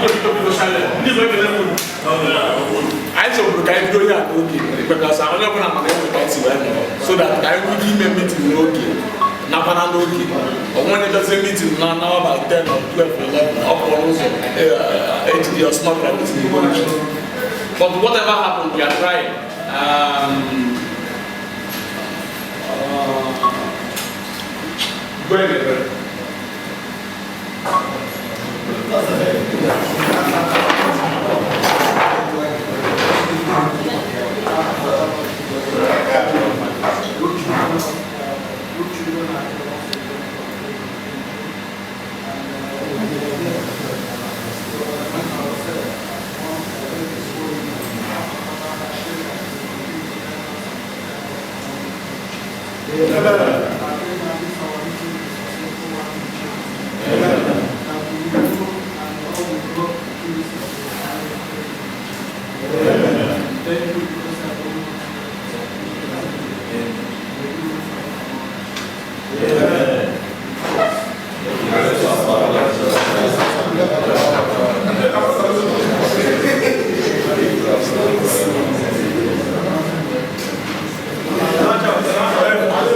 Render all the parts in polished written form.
Biko, biko, biko, silent. Ndị Igbo, ekele m unu. Anyị chọburu ka anyị bido ihe a n'oge because onye ọbụla mana enwe ka anyị si wee nọrọ so that ka anyị nwee ike ime meeting n'oge, nakwana n'oge onwe onye dozie meeting na nawa by 10 or 12 or 11, ọ pụọ n'ụzọ ejide ya small meeting Igbo. But whatever happened, we are trying. Go ahead, brother.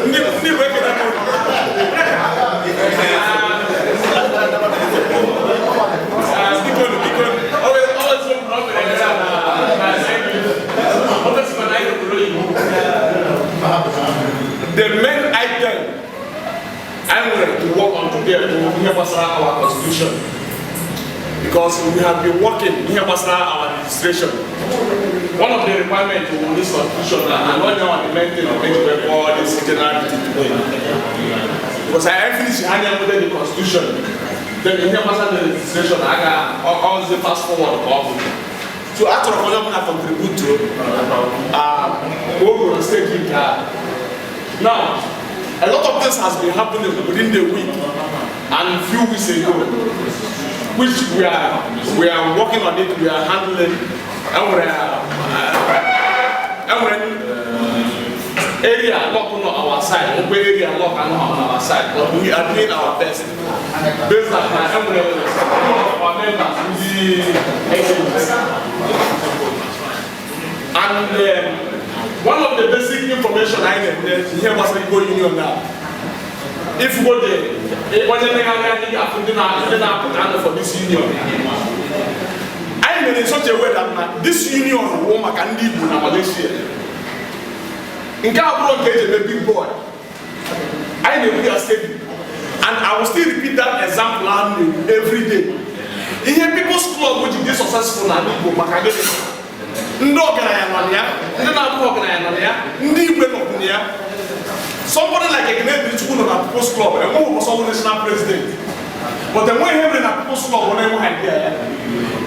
Ndị Igbo, ekele m unu. Biko, biko, always na ọ mere ebe a na English. Ọ gosikwa na anyị obodo oyibo. The main item anyị nwere to work on today bụ ihe gbasara our constitution, because we have been working ihe gbasara our registration. One of the requirements for this constitution na and onye one, the main thing of it for this general meeting today, because I finish anya nweta the constitution, then ihe gbasara the registration a ga ọzi fast forward ka ọ bụ. So a chọrọ ka onye ọbụla contribute to mgbe o ruru na stage nke a. Now, a lot of things has been happening within the week and few weeks ago, which we are working on it, we are handling. Enwere area lock on our side, nwekwe area lock anọ on our side, but we are doing our best based on na enwere some of our members ndị agents. And one of the basic information anyị na-enye ihe gbasara Igbo Union na if go there, onye mmegharị anyị ga-afụ ndị na-apụta anụ for this union. Anyị mere in such a way that na this union wụ maka ndị Igbo na Malaysia. Nke a bụrụ nke eji eme big boy, anyị na-ekwu ya steady, and I will still repeat that example ahụ na-ekwu every day. Ihe People's Club ji dị successful n'ala Igbo, maka gịnị? Ndị ọgaranya nọ na ya, ndị na-abụghị ọgaranya nọ na ya, ndị igwe nọ na ya. Somebody like Ekene Chukwu nọ na People's Club, enweghị ụbọchị ọbụ national president, but enweghị ihe mere na People's Club ọ na-enweghị idea ya.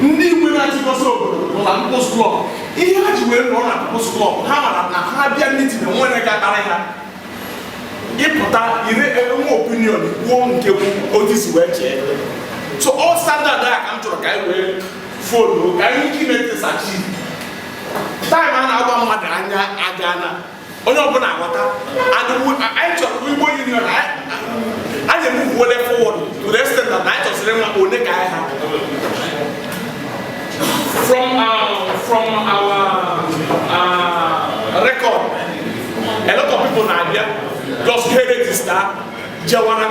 Ndị igwe na-achịkọta obodo nọ na People's Club. Ihe ha ji wee nọ na People's Club, ha mara na ha bịa meeting, enwere ga-akparị ha ịpụta ire enwe opinion kwuo nke bụ otu si wee chee. So all standard a ka m chọrọ ka anyị wee follow, ka anyị nwee ike ime things achieve. Time a na-agba mmadụ anya agana, onye ọbụla aghọta. And anyị chọrọ Igbo Union anyị emuvuole forward to the extent that anyị chọsịrị nwa one ka anyị ha from our record. A lot of people na-abịa just he register jewara.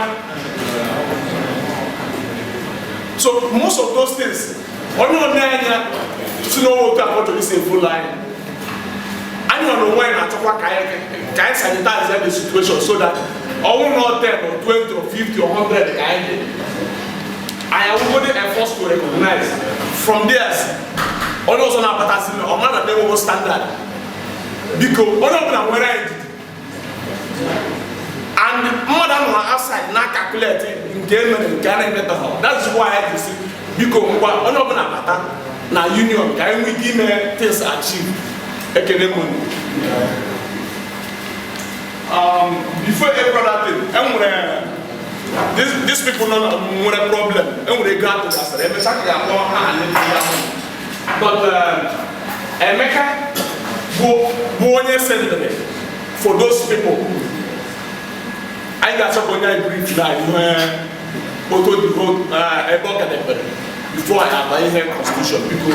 So most of those things, onye one anya si n'otu otu akọ isi efu anyị, anyị nọ n'onwe anyị na-achọkwa ka anyị sanitize the situation so that ọnwụ nọ 10 or 20 or 50 or 100 ka anyị dị, anyị awụgodi a force to recognize from there. Onye ọzọ na-abatazi, ọ mara na enwego standard. Biko, onye ọbụla nwere anyị ndidi, and mmadụ anọ na outside na calculate nke e mere, nke a na-emetọghọ. That's why anyị ji si, biko, ngwa, onye ọbụla bata na union ka anyị nwee ike ime things achieve. Ekele m unu. Before every other thing, enwere these people nọ nwere problem. Enwere ego atụgasịrị, emechaa ka ga-akpọ ha anyị ndị ahụ, but Emeka bụ onye sendịrị for those people. Anyị ga-achọ ka onye anyị brief na ihe otu dị ebe ọ gadebere. Before anyị abanye ihe constitution, biko,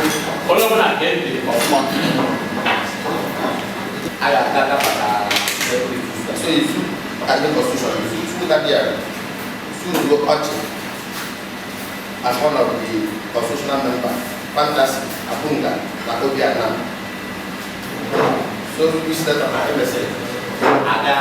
onye ọbụla gee ntị ọfụma. A ga-aga maka so izu maka ndị constitution izu chukwu na dia Suzuo Ochi as one of the constitutional members, Fantasy Abunga na Obiana. So which letter na MSA aga.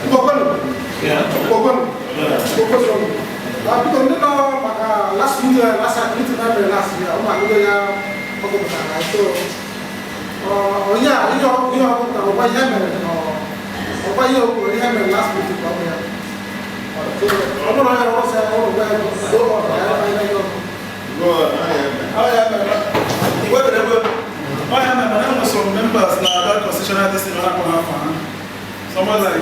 Ngokonu. Ngokonu. Ngokonu. Biko, ndị nọ maka last meeting, last meeting na mere last year, ụmụ akwụkwọ ya ọgụpụtara. So onye a ihe ọgụpụtara ọgwa ihe mere na ọgwa ihe o kwuru ihe mere last meeting ka ọ bụ ya. So ọ bụrụ onye ọrụ sị ọrụ gwa ya go on ka ya ihe ọgụ. Oh, yeah, man. Oh, yeah, man. I know some members now that constitutional this thing not gonna happen. Someone like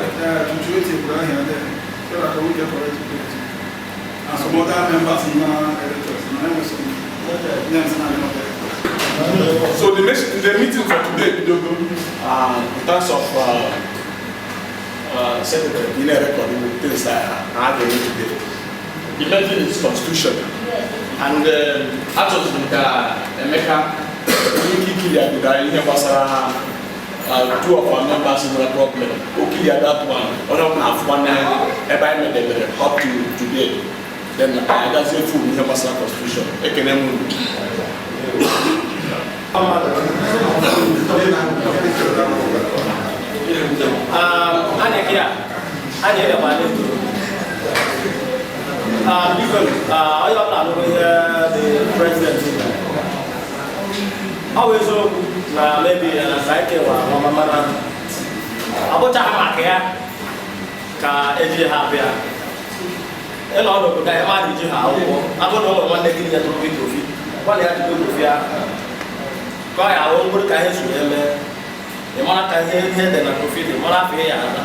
Juju Ibrahim here there, so that we get correct people. And some other members in our editors. And I know some names and I'm not there. So the meeting for today, bidogo, in terms of secretary, in a record with things that are happening today. The meeting is constitution. And achọziri m ka Emeka onye ike ikili agodo anyị ihe gbasara two of our members nwere problem. O clear that one. Onye ọbụla afụkwa na ebe anyị medebere up to today. Then anyị agazie full ihe gbasara constitution. Ekene m unu. Anyị kia anyị elekwa n'eto. Biko, onye ọbụla nụrụ ihe the president mere. Ọ bụ eziokwu na maybe na Saike wa ọma, mana ọ bụchaghị maka ya ka eji ha bịa ịnọ n'obodo anyị. Mmadụ ji ha akwụkwọ abụ na ụmụ nwanne gị nyetụrụ gị trophy, gwana ya jide trophy ahụ ka ọ ya ahụ mkpụrụ ka ihe si wee mee. Ị mara ka ihe dị na trophy dị, mara afọ ya aza,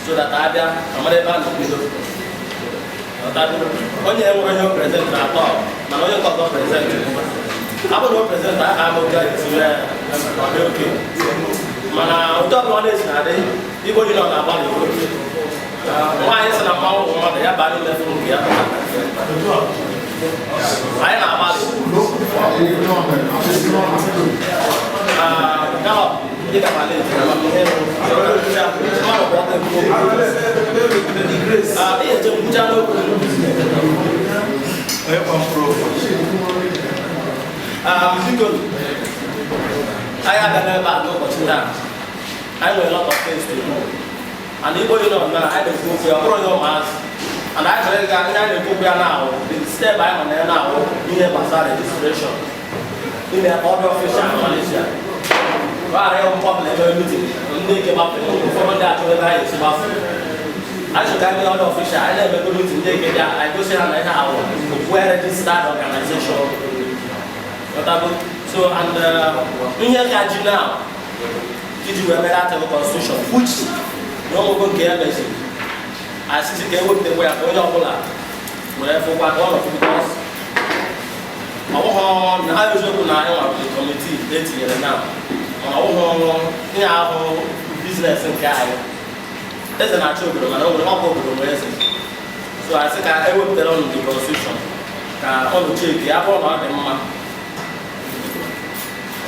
so that abịa amara ebe a na-ebido. Onye enwere onye present na atọ, mana onye nke ọzọ present abụ na o present aha ama oge a esi mee ọ dị oke. Mana otu ọbụla ọ na-esi na-adị, Igbo Union na-agbalị. Nwaanyị sị na mmanwụ bụ mmadụ ya baa n'ime fụrụ nke ya pụta. Anyị na-agbalị. Gallup, ị gakwa late na amamihe mmadụ bụ ọkụ ekwu okwu. Ihe eche nkwucha n'okwu. Onye kwa mkpụrụ okwu. Biko, anyị abịala ebe a n'ụbọchị taa. Anyị nwere lot of things to do. And Igbo Union na anyị na-ekwu okwu ya, ọ bụrụ onye ụmụazị. And anyị chọrọ ịga ihe anyị na-ekwu okwu ya na-ahụ, the step anyị nọ na ya na-ahụ ihe gbasara registration. Ime ka ọ dị official na Malaysia. Ka ọ ghara ịhụ mgbe ọbụla emere meeting, ndị ike gbafere, ụfọdụ ndị achọghị ebe anyị esi gbafe. Anyị chọrọ ka anyị mee ọ dị official, anyị na-emego meeting, ndị ike bịa, anyị gosi ha na ihe ahụ well registered organization. Ghọtago? So and ihe ka ji now iji wee mere article constitution, which na ọmụgo nke ya meziri asịsị ka ewepụtakwa ya ka onye ọbụla were fụkwa ka ọ nọtụ, because ọ bụghị na ha eziokwu na anyị nwere committee etinyere na, mana ọ bụghị ihe ahụ business nke anyị. Eze na-achị obodo, mana o nwere ọkwa obodo nwere eze. So asị ka ewepụtara ụnụ the constitution ka ụnụ check ya, bụrụ na ọ dị mma,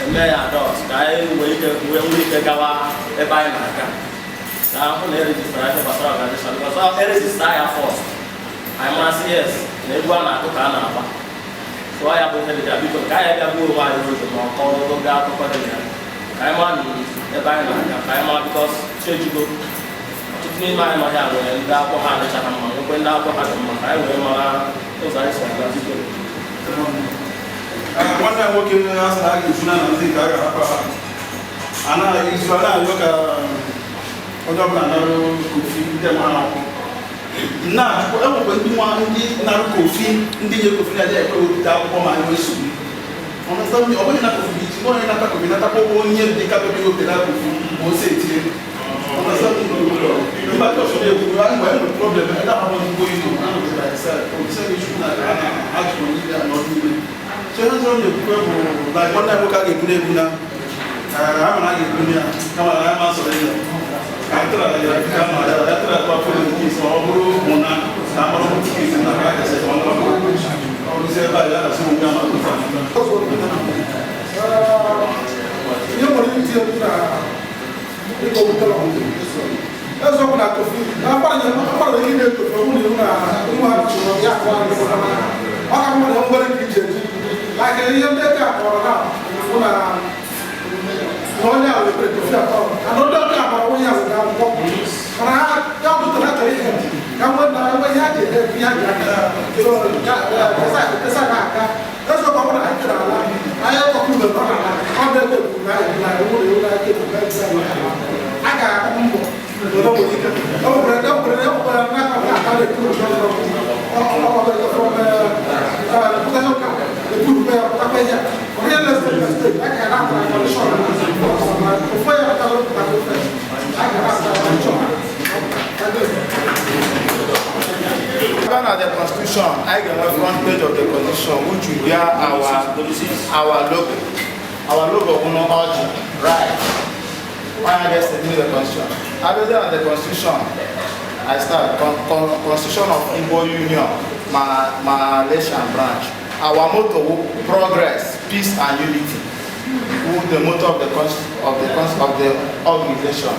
eme ya adopt ka anyị nwee ike wee nwee ike gawa ebe anyị na-aga, ka ahụ na erejistara ihe gbasara organization, because ọ erejistara ya first, anyị marasị yes na egwu a na-akụ ka a na-agba. So ọ ya bụ ihe dị ya. Biko, ka anyị bịa gbuo onwe anyị ụzọ ma ọ kọrọ oge akụkọ dị na ya, ka anyị mara na ebe anyị na-aga, ka anyị mara, because chejigo ọtụtụ n'ime anyị nọhịa nwere ndị akwụkwọ ha adịchaghị mma, nwekwe ndị akwụkwọ ha dị mma, ka anyị wee mara ụzọ anyị si aga. Biko. Nwanne ya nwoke a sị na a ga-ezu na ndị nke a ga-ahapụ ha a na-izu a na-arịọ ka onye ọbụla narụ kofi ndị ma akwụ na-ajụkwa. Enwekwa ndị nwa ndị narụ kofi, ndị nye kofi na-adịghị ekwe wepụta akwụkwọ ma enwe nsogbu. Ọ bụghị na kofi bụ isi onye nata kofi natakwa onye dị kapebụ iwepụta kofi ma o si etinye mba ndị ọzọ na-ekwu. Anyị nwere problem ebe ahụ ndị Igbo na the same issue na a na-ajụ n'ime n'ọdụ ime. So ihe ọzọ na-ekwukwe bụ na nwanne anyị nwoke a ga-ebu na-ebu na Ee, ama na a ga-ekwu ya kama na ya ma sọrọ ya ka anyị tụrụ ya ka ma ya ya tụrụ atụ afọ nke isi ọ bụrụ mụ na na amara nke isi na ka a ga-ese ọ rụzie ebe a ya na-asị ụmụ ya ma Ihe nwere ike itinye na ịkọ wutere eziokwu na kofi na mkpara ike na-etofe ọ bụrụ na nwa tụrụ ya akwa ọ ka mmadụ nwere ike ije eji like ihe ndị ka kọrọ na bụ na na onye a wepere kofi atọ ana ndị ọka akpọrọ onye a were akwụkwọ mana ha ya ọtụtụ na chọrọ ihe ka nwe na enwe ihe a ji eme ihe a ji aka so esa na aka eziokwu ọ bụrụ na anyị kere ala anyị ọkụ mgbe ọ na-ala ọ bụ ebe ekwu na anyị na ewu na ewu na eke na eke a ga-akpọ mbọ obodo nwere ike ọ nwere e nwere e nwekwara n'aka na aka na-ekwu from ekwuru ya pụtakwa ihe onye na-ese na steeti a ga na-atara condition ofe ya pụtara pụtara ofe a ga na-atara condition. Even at the constitution, I can have front page of the constitution, which will be our logo. Our logo will not urge, right? Why I get to the constitution? I will at the constitution. I start constitution of Igbo Union, Malaysian branch. Our motto will progress, peace and unity. Who the motto of the of the organization.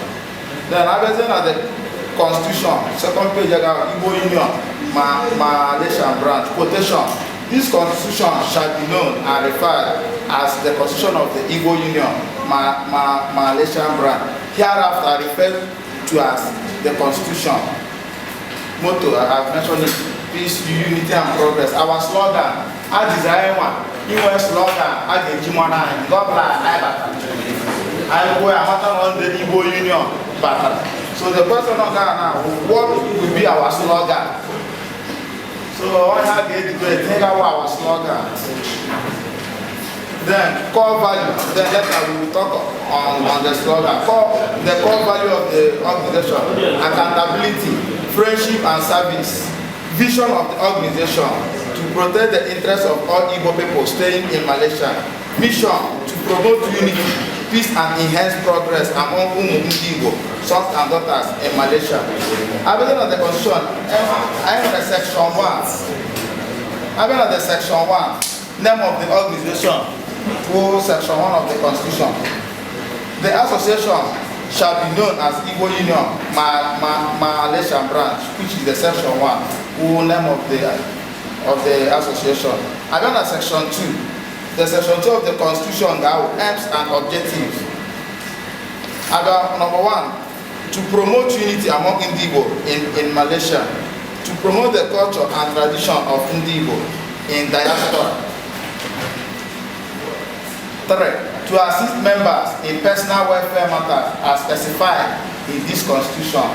Then I will at the constitution, second page, I got Igbo Union, Malaysian branch. Quotation: this constitution shall be known and referred as the constitution of the Igbo Union, Malaysian branch. Hereafter referred to as the constitution. Motto, I have mentioned it: peace, unity, and progress. Our slogan, a desire one, inwe slogan, a ga-eji mara anyị, nke ọbụla anyị batara. Anyị kwuo ya, amata na ndị Igbo Union batara. So the question of that now, what will be our slogan? So all ha ga-edibet, take out our slogan. Then core value, then later we will talk on the slogan. The core value of the organization: accountability, friendship and service. Vision of the organization: to protect the interests of all Igbo people staying in Malaysia. Mission: to promote unity, peace and enhance progress among Umu Ndị Igbo, sons and daughters in Malaysia. Abidjan of the constitution, I have the section 1. Abidjan of the section 1, name of the organization, through section 1 of the constitution. The association shall be known as Igbo Union, Malaysian branch, which is the section 1, who name of the association. Abidjan of section 2, the section 2 of the constitution that aims and objectives. About number 1, to promote unity among Ndigbo in Malaysia, to promote the culture and tradition of Ndigbo in diaspora. 3, to assist members in personal welfare matters as specified in this constitution,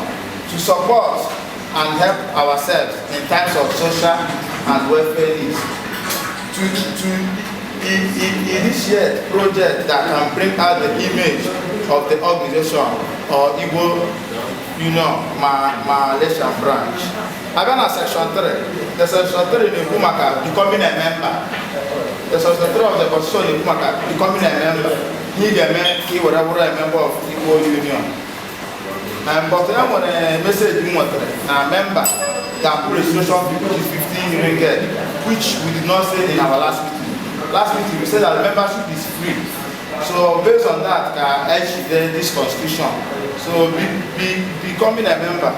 to support and help ourselves in times of social and welfare needs, to initiate projects that can bring out the image of the organization or Igbo Union Malaysian branch. Abịa na section 3, the section 3 na-ekwu maka becoming a member. The section 3 of the constitution na-ekwu maka becoming a member. Ihe ị ga-eme ka ị were bụrụ a member of Igbo Union. But e nwere message m nwetara na member ga-akwụ registration fee, which is 15 ringgit, which we did not say in our last meeting. Last meeting we said that membership is free. So based on that, ka eji dee this constitution. So becoming a member.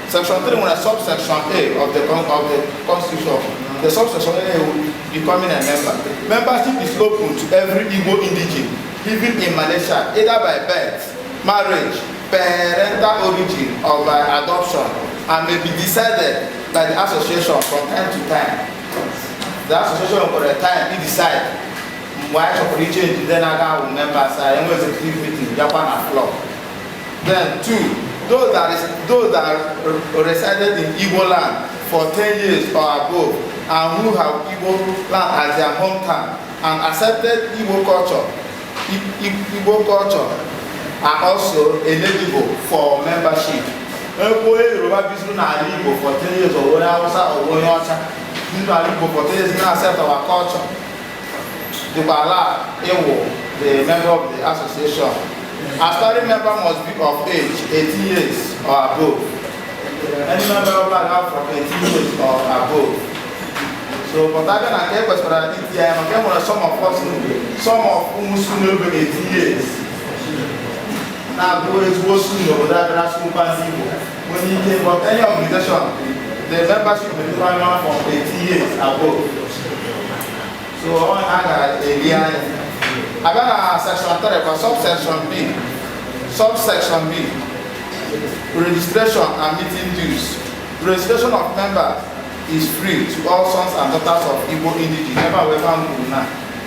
Section 3 nwere subsection A of the constitution. The subsection A will becoming a member. Membership is open to every Igbo indigene living in Malaysia, either by birth, marriage, parental origin, or by adoption, and may be decided by the association from time to time. The association nwere time i decide mgbe anyị chọkwara ichange ndị na-aga awụ members anyị enwe executive meeting bịakwa na floor. Then two, those that resided in Igbo land for 10 years or above and who have Igbo land as their hometown and accepted Igbo culture, Igbo culture are also eligible for membership. Ekwu onye Yoruba bizuru n'ala Igbo for 10 years or onye Hausa or onye ọcha bizuru n'ala Igbo for 10 years na accept our culture dịkwa ala ịwụ the member of the association. Aspiring member must be of age 18 years or above. Any member ọbụla ga from 18 years or above. So, but abịa na nke e kwesịrị iti ya maka e nwere some of us, some of ụmụ su n'obe 18 years na-abụ ezigbo su n'obodo abịara sụkwa ndị Igbo nwere ike. But any organization, the membership requirement from 18 years above. So ọ ha ga-eri anya. Abịa na section 3 kwa, subsection B, subsection B, registration and meeting dues. Registration of members is free to all sons and daughters of Igbo indigenes. Ebe a wee fa kwuru na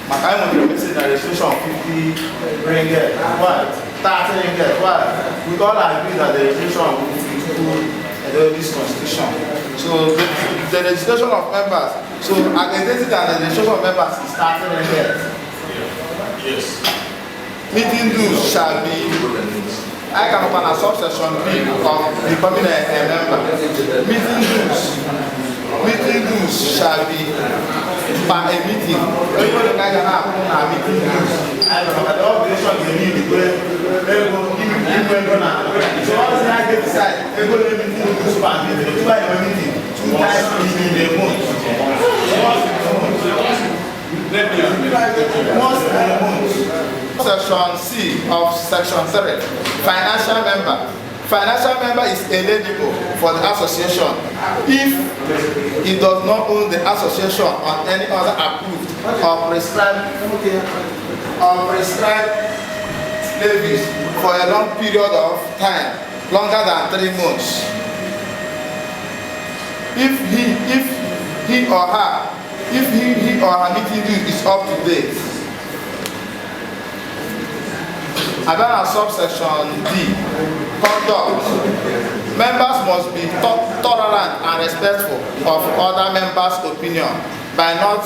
maka anyị nwetara message na registration 50 ringgit, why 30 ringgit? Why? We all agree that the registration will be free to this constitution. So the registration of members, so accredited and the registration of members is 30 ringgit. Meeting dues shall be, I can open a subsection B of becoming a member. Meeting dues shall be per a meeting. Everybody ka ga na-akwụ na meeting dues. Anyị nọ maka the organization ga-eme igwe ego igwe ego na so ọ sị na ga decide ego na meeting dues per meeting. Otu anyị nwe meeting two times in a month. Once in a month. Once in a month. Section C of section 3, financial member. Financial member is eligible for the association if he does not own the association on any other approved or prescribed levies for a long period of time, longer than 3 months. If he or her, if he or her meeting due is up to date. Abịa na subsection D, conduct. Members must be tolerant and respectful of other members' opinion by not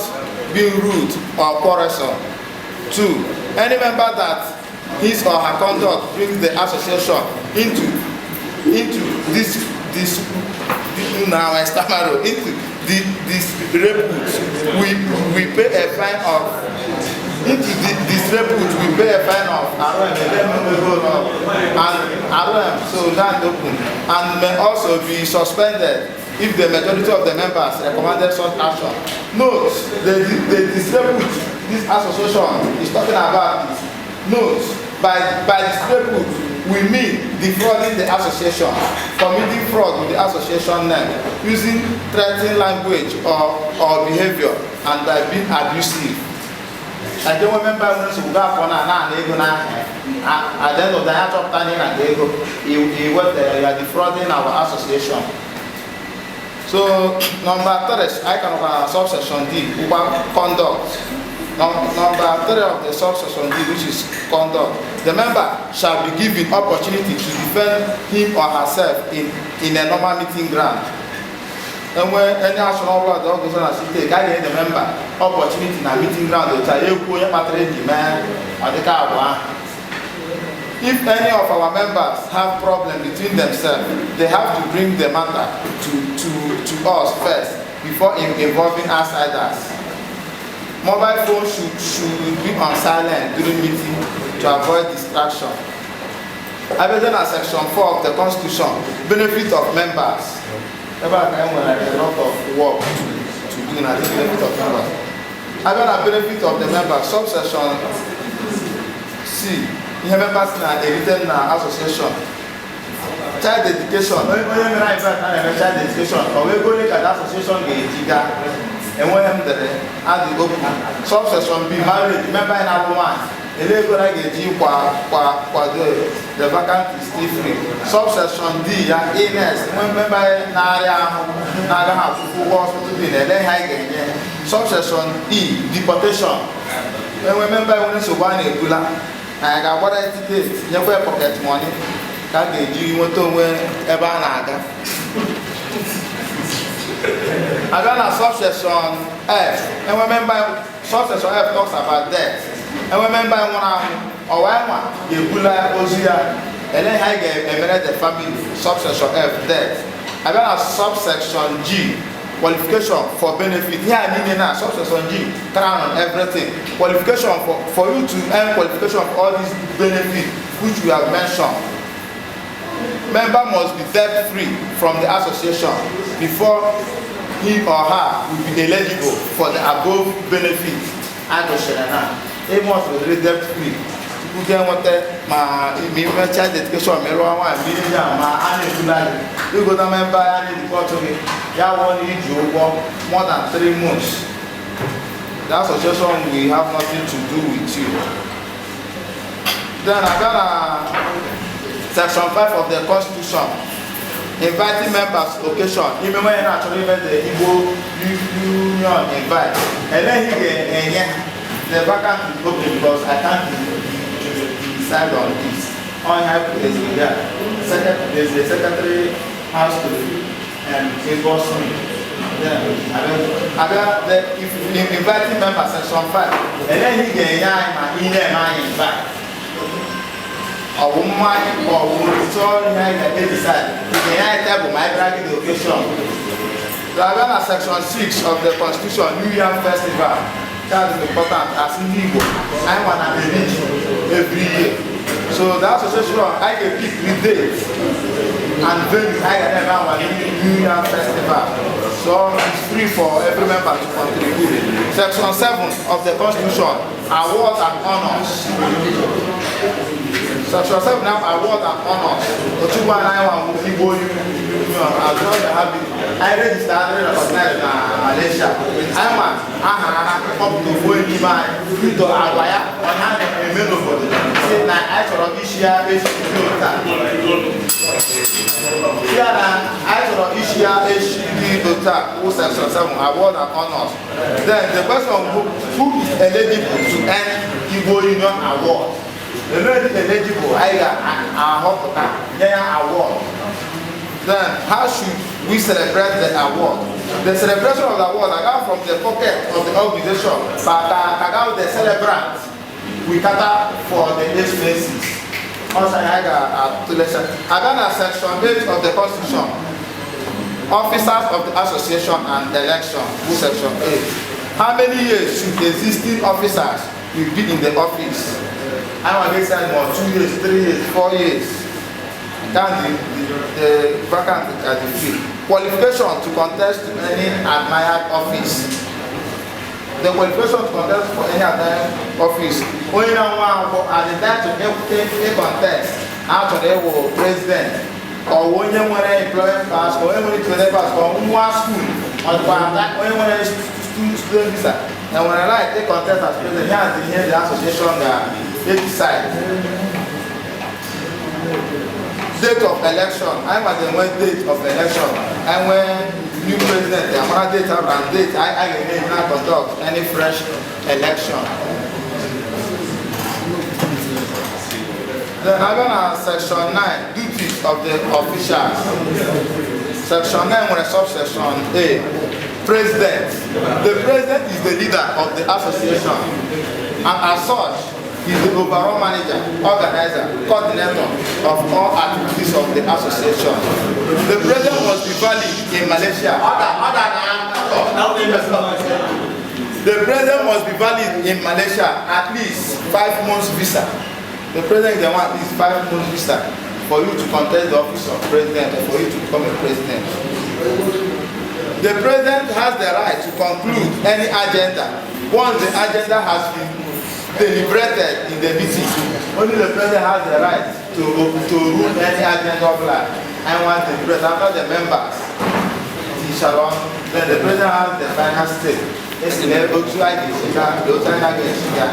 being rude or quarrelsome. Two, any member that his or her conduct brings the association into this now estamaro into the disrepute, we pay a fine of into the disrepute, we pay a fine of RM and RM, so that open, and may also be suspended if the majority of the members recommended such action. Note, the disrepute this association is talking about is, note, by disrepute we mean defrauding the association, committing fraud with the association name, using threatening language or behavior, and by being abusive. Like enwe member nwere nsogbu ga-apụ na naanị ego n'ahịa. At the end of the day, achọpụta na ị na ego iweta, you are defrauding our association. So number three, anyị ka nọkwa na subsection D, ụgba conduct. Number three of the subsection D, which is conduct. The member shall be given opportunity to defend him or herself in a normal meeting ground. Enwe any action ọbụla the organization na take, a ga-enye the member opportunity na meeting ground otu a ekwu onye kpatara eji mee ọdịka agwa ahụ. If any of our members have problem between themselves, they have to bring the matter to us first before involving outsiders. Mobile phone should be on silent during meeting to avoid distraction. Abịazie na section 4 of the constitution, benefit of members. Ebe a ka e nwere a lot of work to do na this benefit of members. Abịa na benefit of the members, subsection C, ihe members na-erite na association. Child education, onye mere anyị a na-eme child education, ọ wee ego ole ka the association ga-eji gaa? Enweghị m dere adị open. Subsection B, marriage. Member anyị na-alụ nwaanyị, ele ego na ga-eji kwa kwa kwado? The vacant is still free. Subsection D ya, illness. Enwe member anyị na-arịa ahụ na-agaghị akwụkwọ ụgwọ hospital bill, ele ihe anyị ga-enye? Subsection E, deportation. Enwe member nwere nsogbu a na-ebula, anyị ga-agbara ya ticket, nyekwa ya pocket money ka a ga-eji nweta onwe ebe a na-aga. Abịa na subsection F, enwe member, subsection F talks about death. Enwe member nwụrụ anwụ, ọwa nwa ga-ebula ozu ya, ele ihe anyị ga-emere the family? Subsection F, death. Abịa na subsection G. Qualification for benefit here niile na subsection G crown on everything. Qualification for you to earn qualification for all these benefits which we have mentioned, member must be debt free from the association before he or her will be eligible for the above benefit. A gụchara na ị must be debt free tupu gị enweta ma ma imecha dedication, ma ịlụọ nwaanyị, ma ihe a ma a na-ebula gị igote member ya na-ejikọ ọchụ gị ya wụọ na iji ụgwọ more than 3 months, the association will have nothing to do with you. Then abịa na section 5 of the constitution, inviting members occasion. Ime nwanyị na-achọrọ ime the Igbo Union invite, eleghị ga-enye the vacant is open because I can't decide on this. Onye kwuru ya, secretary, the secretary has to invoice me. Then abịa the if inviting members, section 5, eleghị ga-enye anyị ma ị na-eme anyị invite, ọ bụ mmanya ka ọ bụ tụọ ihe anyị ga-edecide, ga-enye anyị table ma anyị bịara gị the occasion. Abịa na section 6 of the constitution, New Yam Festival. That is important. As ndị Igbo anyị nwa na eri ji every year, so the association anyị ga-pick the date and venue anyị ga na-eme our New Yam Festival, so it's free for every member to contribute. Section 7 of the constitution, awards and honours. Section 7 now, award and honours. Otu gwa anyị nwa Igbo Union, as well as have it, anyị register, adịrị recognize na Malaysia. Anyị ma aha ha kpọpụta ofu onye n'ime anyị bido agwa ya ọ na-eme n'obodo si na anyị chọrọ isi ya echi dị otu a, ya na anyị chọrọ isi ya echi dị otu a wụ section 7, award and honours. Then the question bụ, who is eligible to earn Igbo Union award? Emeghị eligible anyị ga-ahọpụta nye ya award. Then how should we celebrate the award? The celebration of the award aga from the pocket of the organization, but kaga the celebrant we cater for the expenses. Also anyị ga-atụlecha aga na section 8 of the constitution, officers of the association and election, wụ section 8. How many years should existing officers will be in the office? Anyị nwa ga-esi more 2 years, 3 years, 4 years down. The vacant at the free qualification to contest to any admired office, the qualification to contest for any admired office, onye na-nwa akwụkwọ at the time to contest, a chọrọ ịwụ president, ọ wụ onye nwere employment pass, onye nwere student pass, ka ọ nwa school, ọ dịkwa onye nwere student visa enwere right to contest as president. Ya dị ihe the association ga-decide. Date of election, anyị ma enwe date of election, enwe new president, amara date ahụ and date anyị ga-eme na conduct any fresh election. Then abịa na section 9, duties of the officials. Section 9 nwere subsection A, president. The president is the leader of the association and as such is the overall manager, organizer, coordinator of all activities of the association. The president must be valid in Malaysia. The president must be valid in Malaysia at least 5 months visa. The president dey want at least 5 months visa for you to contest the office of president or for you to become a president. The president has the right to conclude any agenda once the agenda has been deliberated in the meeting. Only the president has the right to rule any agenda of life and once deliberate after the members Shalom, then the president has the final say. Esi na otu a ga-esi ga otu anyị ga-esi ga.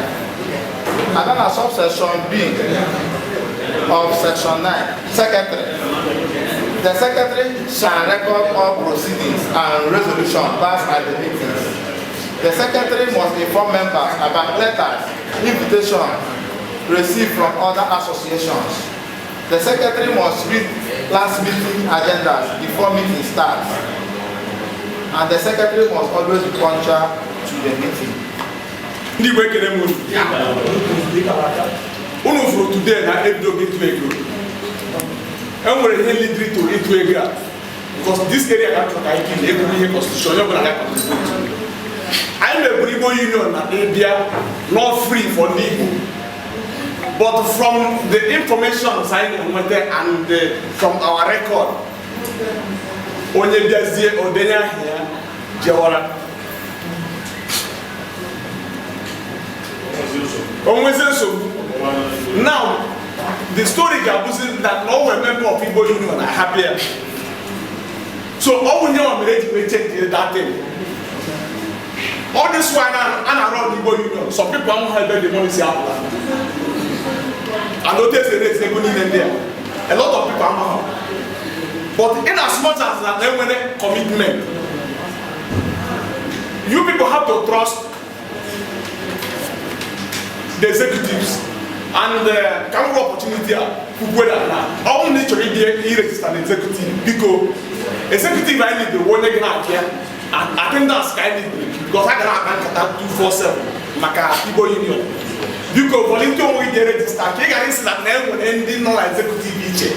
Abịa na subsection B of section 9, secretary. The secretary shall record all proceedings and resolution passed at the meetings. The secretary must inform members about letters, invitation received from other associations. The secretary must read last meeting agendas before meeting starts. And the secretary must always be punctual to the meeting. Ndị Igbo, ekele m unu. Unu fụrụ today na ebidogo ịtụ ego. E nwere ihe leadiri to ịtụ ego a. Because this area ka chọrọ ka anyị kiri ekwuru ihe constitution, onye ọbụla ga-contribute. Anyị meburu Igbo Union na ịbịa not free for ndị Igbo, but from the information anyị na-enweta and from our record, onye bịazie odenye aha ya jewara onwezi nsogbu. Now the story ga-abụzi that no were member of Igbo Union ahapụ ya. So ọ bụ nye ọ mere eji wee change that thing. All this while a na-arụ ọrụ Igbo Union, some people ahụ ebe the money si apụta and otu esi erezi ego niile ndị a, a lot of people amaghị. But in as much as na enwere commitment, you people have to trust the executives and ka m nwere opportunity a kwukwe na ọ bụrụ na ị chọrọ ịdị iregister na executive, biko, executive anyị need onye gị na-achị ya attendance ka anyị need, because a ga na-akpa nkata 247 maka Igbo Union. Biko, volunteer onwe gị dị register ka ị ghara isi na enwere ndị nọ na executive iche.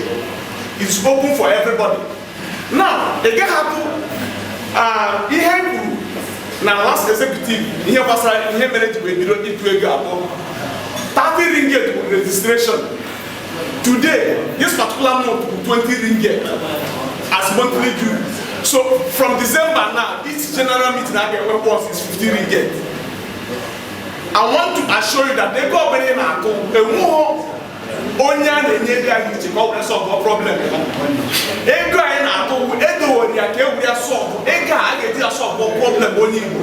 It's open for everybody. Now ị gaghị atụ ihe e kwuru na last executive, ihe gbasara ihe mere ji wee bido ịtụ ego abụọ, 30 ringgit bụ registration. Today, this particular month bụ 20 ringgit as monthly due. So from December now, each general meeting a ga-enwe once is 50 ringgit. I want to assure you that ego ọbụla ị na-atụ, enweghị onye a na-enye ego ahụ iche ka ọ were solve problem ya. Ego anyị na-atụ, edowere ya ka e were ya solve. Ego a ga-eji ya solve problem onye Igbo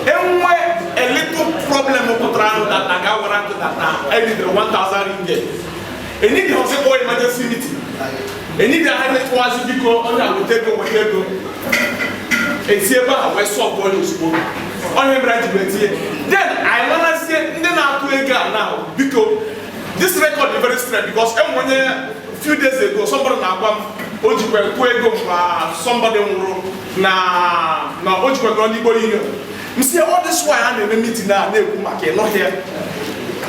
enwe a little problem pụtara anụ that na ga-awara ntụ that na enidere 1000 ringgit, enidi ọsị kpọọ emergency meeting, enidi aha na-ekpọwazi, biko, onye a weta ego, weta ego, esi ebe a wee solve onye ozugbo. Onye mere ji wee tinye, then anyị marazie ndị na-atụ ego a. Now, biko, this record is very strange because enwe onye few days ago, somebody na-agwa m o jikwa kwuo ego mgbe somebody nwụrụ na o jikwa gọrọ n'Igbo Union. M si, all this while a na-eme meeting a na-ekwu maka ịnọghị ya,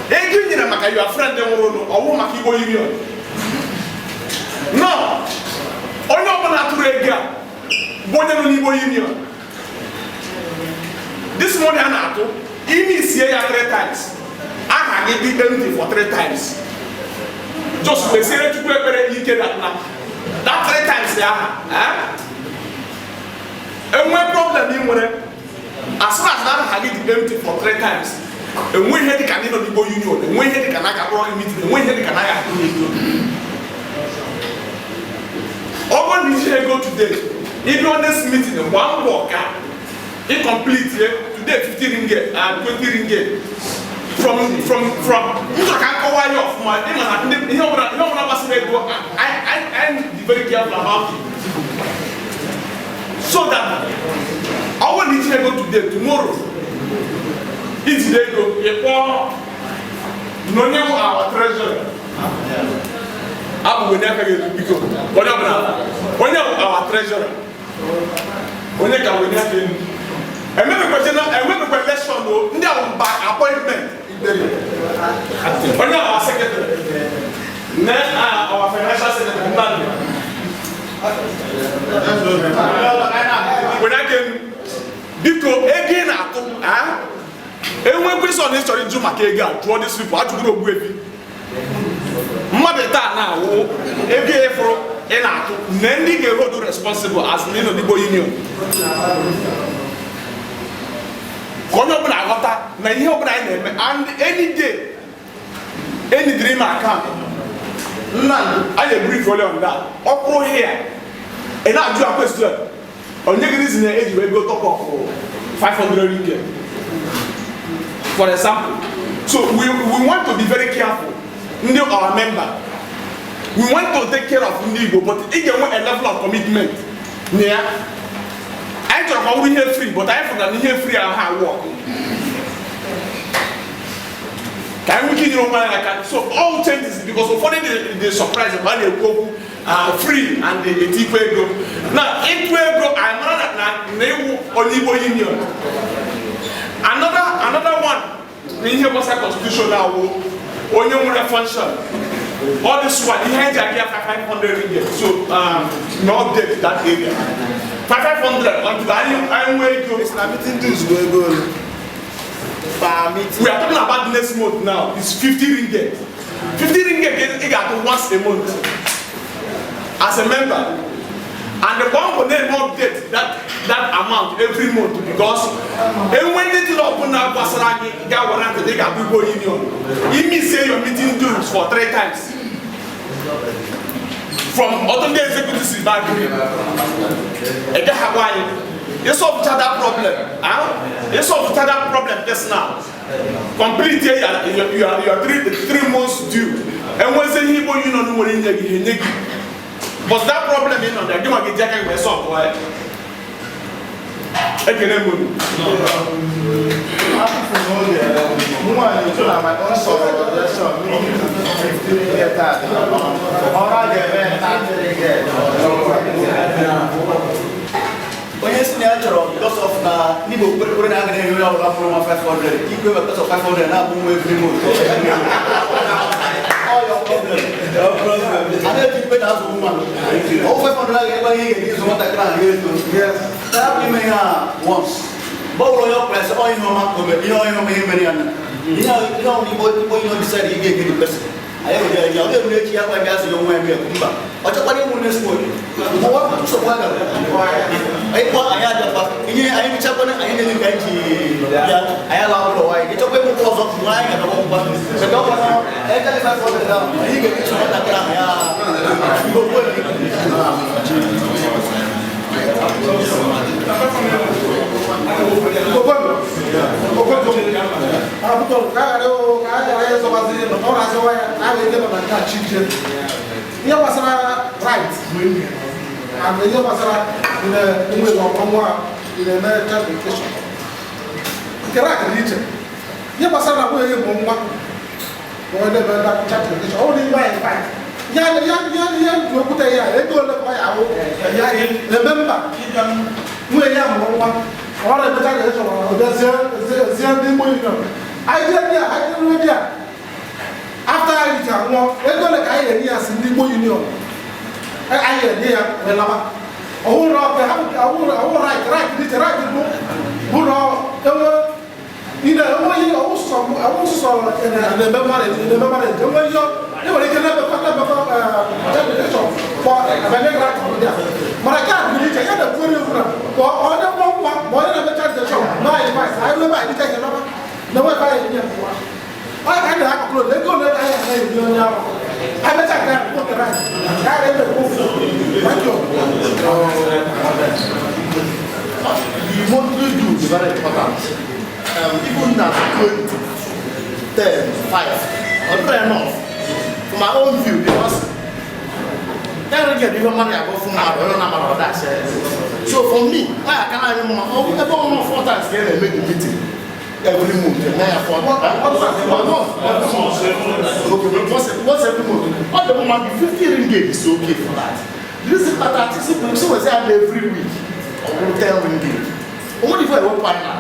ego i nyere maka your friend nwụrụ, ọwụ maka Igbo Union. No, onye ọbụla tụrụ ego a bụ onye nọ n'Igbo Union. This money a na-atụ, ime isie ya three times, aha gị dị empty for three times. Just kpesiere Chukwu ekpere ike na that three times ya aha enwe problem ị nwere. As soon as na aha gị dị empty for three times, enwe ihe dịka ndị nọ n'Igbo Union, enwe ihe dịka na aka kpọrọ meeting, enwe ihe dịka na ya atụ ego. Ọ bụrụ na iji ego today, ịbịa next meeting, gbaa mbọ ka ị complete today 50 ringgit and 20 ringgit from m chọrọ ka nkọwa ya ọfụma. Ịma na ndị ihe ọbụla gbasara ego, I be very careful about it, so that ọ bụrụ na iji ego today, tomorrow ijide ego, ịkpọọ na onye nwe our treasurer abụ onye aka ga-eru. Biko, onye ọbụla, onye bụ our treasurer, onye ka wenye aka elu. Emebekwa election o, ndị ahụ by appointment. Onye our secretary ne, our financial secretary Nnamdi, wenye aka elu, biko. Ego ị na-atụ, enwe question ị chọrọ ịjụ maka ego a, jụọ these people. Ajụgoro Ogbuefi mmadụ taa na-awụ ego ịfụrụ ị na-atụ na ndị ga-ehold responsible as ndị nọ n'Igbo Union, ka onye ọbụla aghọta na ihe ọbụla anyị na-eme. And any day any dream account Nnamdi anyị ebrief only on that. Ọ kwụrụ here, ị na-ajụ ya question, onye gị reason eji wee go top up 500 ringgit, for example. So we want to be very careful. Ndị our member, we want to take care of ndị Igbo, but ị ga-enwe a level of commitment na ya. Anyị chọrọ ka ọ bụrụ ihe free, but anyị fụrụ na ihe free ahụ ha work ka anyị nwee ike inyere onwe anyị aka. So all changes, because ụfọdụ dị surprise mgbe a na-ekwu okwu free and etikwa ego na ịtụ ego. Anyị mara na ịwụ onye Igbo Union. Another one na ihe gbasara constitution awụ onye nwere function. All this one, ihe eji aka ya 500 ringgit. So no update that area. 500 until anyị nwee ego. Na meeting dues bụ ego ole? Per meeting. We are talking about next month now. It's 50 ringgit. 50 ringgit ị ga-atụ once a month as a member. And the bank will then update that amount every month, because enwe ndị dị n'ọbụla gbasara anyị ga-awara ntị dị ga-abụ Igbo Union. Imi say your meeting dues for three times. From ọtụ ndị executives back, ị gaghị agwa anyị. You solve that problem. Huh? You solve that problem just now. Complete your 3 months due. Enwezi ihe Igbo Union nwere inye gị, ihe nye gị. But that problem ị nọ na gị nwa gị ji aka gị wee solve ya. Ekene m unu. Nwaanyị so na my own suggestion, meeting 15 ringgit taa. Ọrụ a ga-eme 30 ringgit. Onye si na ya chọrọ because of na n'Igbo kwerekwere na agaghị enye onye ọbụla mụrụ nwa 500 ikwe, because of 500 na-abụ nwa every month. All your problem. A na-eji ikpe na azụ nwa ọ 500 agaghị ebe ihe ị ga-eji ịzụ nwatakịrị ahụ ga-eto. Ya bụ ime ihe a once mgbe ọ bụla onye ọkpara sị ọ ihe ọma ka o mere, ihe ọma ihe mere ya na ihe ihe ọbụla Igbo ihe decide ị ga-ege the person anyị were ya ọ ga-eru echi ya gwa bịa sị ya onwe ya mee mba ọ chọkwara ịmụ next month mụwa nsogbu aga anyị kpọ anyị abịakwa ihe anyị mechakwana anyị na-enye ka anyị ji bịa anyị ala ụlọ anyị ịchọkwa ịmụkwa ọzọ mgbe anyị ga-abịakwa mkpa maka ọ gwara ejele 500 ahụ anyị ga-eji sọ nwatakịrị ahụ ya Igbo kwere. Biko, ka a ghara ịzọbazi ọ na-azọwa ya ka a ga-eje na nke a chije ihe gbasara right and ihe gbasara nwe ọnwa na-eme child education nke right dị iche. Ihe gbasara na nwunye bụ nwa ma ọ na-eme child education, ọ bụrụ ime anyị fight ya ya ya ihe ndụ okwute ya ego ole ka ọ ya ahụ ya eme mba nwunye ya mụrụ nwa ọ na-eme child education ọ bịazie zie ndị Igbo Union anyị jee ndị a anyị jee ndị a after anyị ji anwụọ ego ole ka anyị ga-enye ya si ndị Igbo Union anyị ga-enye ya wee laba ọhụrụ ọhụrụ right dị iche. Right bụ na enwe ị na-enwe ihe ọwụsụsọ na-eme marriage enwe ihe ị nwere ike na-emekọ education for abanye right ndị a, mana nke a dị iche ya na-ekwere ekwu na ka onye mụọ nwa ma onye na-eme child education na anyị advice anyị ebe anyị dịcha ihe laba na enwe ebe anyị enye ya ọ ka anyị na-akọkọrọ ego ole ka anyị anaghị enye onye ahụ anyị mecha nke a nwoke right ka anyị na-eme okwu. Thank you. The monthly due is very important. Even at 20, 10, 5, or not enough. For my own view, because then we get even money I go from my own number of that. So for me, I can have more. Every one four times get a make the meeting every month. And then for one month, every month. Okay, once every month. All the woman be 50 ringgit is okay for that. The reason that I think so was every week or 10 ringgit. Only for a one now.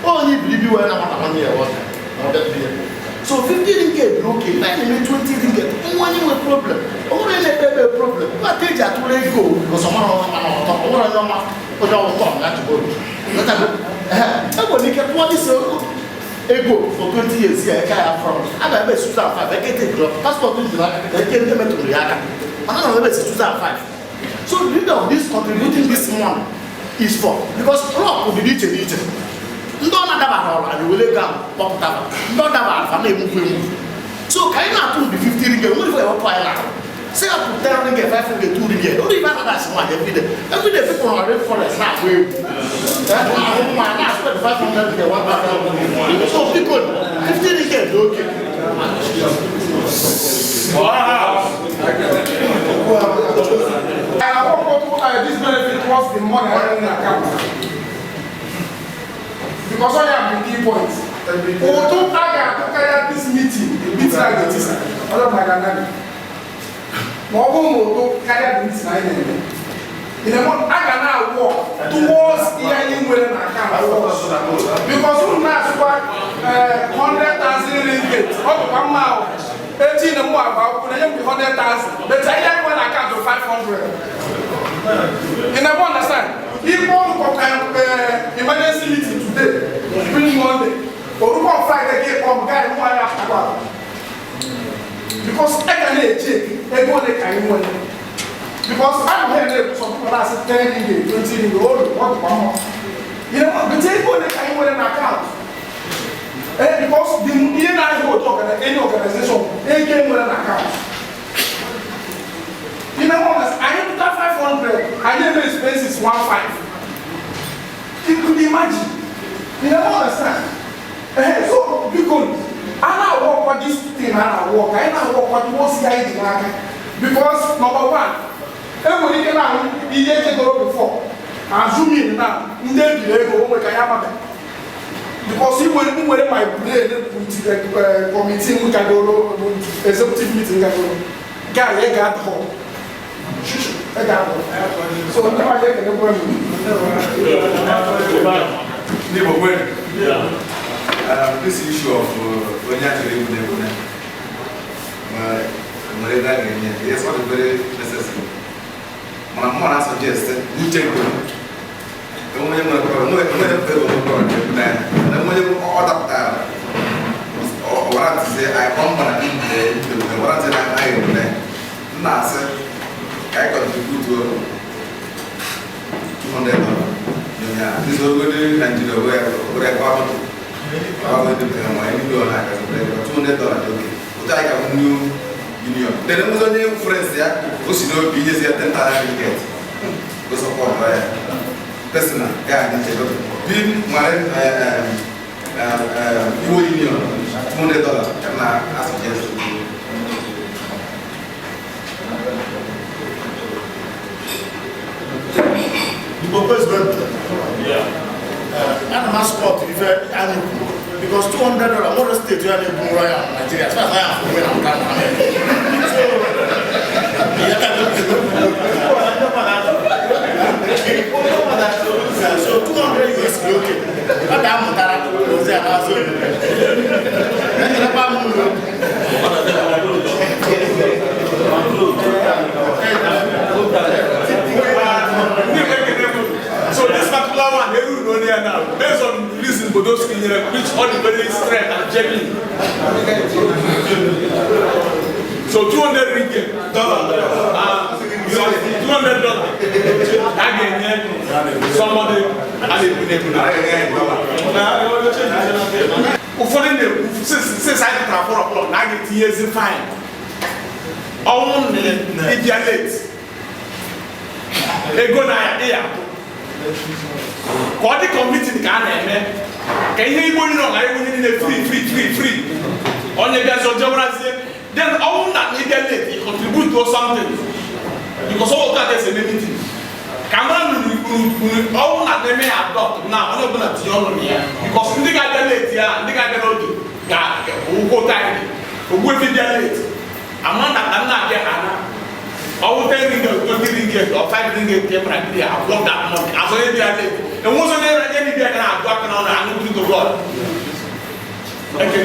Only believe you when I want 1 year water. So 50 ringgit okay, na eme 20 ringgit. Nwa onye nwe problem. O nwere na-ekpe problem. Nwa ka eji atụrụ ego because ọ mara ọma na ọtọ. Ọ nwere onye ọma onye ọtọ ya jiboro. Enwere ike tụọ isi ego for 20 years ya eke ya from. A ga ebe 2005 eke take drop passport dị n'aka eke ndị metụrụ ya aka. Mana na ebe 2005. So the leader of this contributing this money is for because rock dị n'iche n'iche. Ndị ọ na-adabara ọrụ anyị were ego ahụ kpọpụta ha. Ndị ọ dabara fa na-emukwu emu. So ka anyị na-atụ ụdị 50 ringgit nwere ife ewepụ anyị n'ahụ. Say up to 10 ringgit, 5 ringgit, 2 ringgit. Only if I na-asị nwaanyị everyday. Everyday people nọ na rainforest na-agba egwu. Ahụ nwa na-asị 500 ringgit, 1,000. So biko 50 ringgit dị okay. Wow. And I want to this benefit towards the money I in account. Because I am the key point. Ụtụ a ga-atụkarịa this meeting, the meeting a ga-etisa, ọ dị maka naanị. Ma ọ bụrụ na ụtụ karịa the meeting anyị na-eme. In a month, a ga na-awọ towards ihe anyị nwere na account. Because unu na-asụkwa 100,000 ringgit, ọ dịkwa mma ahụ. Echi na mụ agba akwụkwọ na enye m 100,000, but ihe anyị nwere na akaụntụ 500. You never understand. If one emergency meeting today, bring Monday, or on Friday, get one guy who I have to. Because I can check, ego ole ka anyị nwere. Because I'm here, some people are saying 10 ringgit, 20 ringgit, oh, what the hell? But ego ole ka anyị nwere na account. Because the ihe na-ahụ otu any organization, ego nwere na account. You know what? I put 500, I never expenses 1.5. You could imagine. You never understand. So because I now work on this thing, I now work. I now work on most guys in Africa. Because number one, everybody can now go before. Assuming now, because he will my brain committee, we can go executive meeting, guy, I got home. So, now I get the This issue of when you actually yes, what is very necessary. My mom suggests you take them. I contribute to $200. This is already Nigeria where I go to. I want to $200. Okay. But I have a new union. Then there was only friends there who should know be here 10,000 tickets. Go support right. Personal, yeah, I need to go. Being my Igbo Union, $200. Can I suggest? Igbo president. Yeah. And my sport if I because $200 more state you are in Nigeria. As far as I am when I'm down. So 200 US okay. But I'm So this particular one, they will know there now. Based on reason for those which all the very strength and genuine. So 200 ringgit dollar, sorry, $200. Again, somebody. Since I did 4 o'clock, I get years in fine. Only if you are late. Ego na ya. Ka ọ dị kọmitin ka a na-eme ka ihe Igbo niile ọ gara enwe niile free free free free onye bịazi ọjọbarazie then ọnwụ na ịbịa late you contribute to something because all that is a meeting ka mara nụrụ ọnwụ na na-eme ya adopt na onye ọbụla tinye ọnụ na ya because ndị ga-abịa late ya ndị ga-abịa n'oge ga ụgwọ taịm ogbuefi bịa late ama na ka nna abịa ha na ọwụ 10 ringgit, 20 ringgit, or 5 ringgit came right there. I block that money. As only be late. And once only be I can go back and I to God. Okay,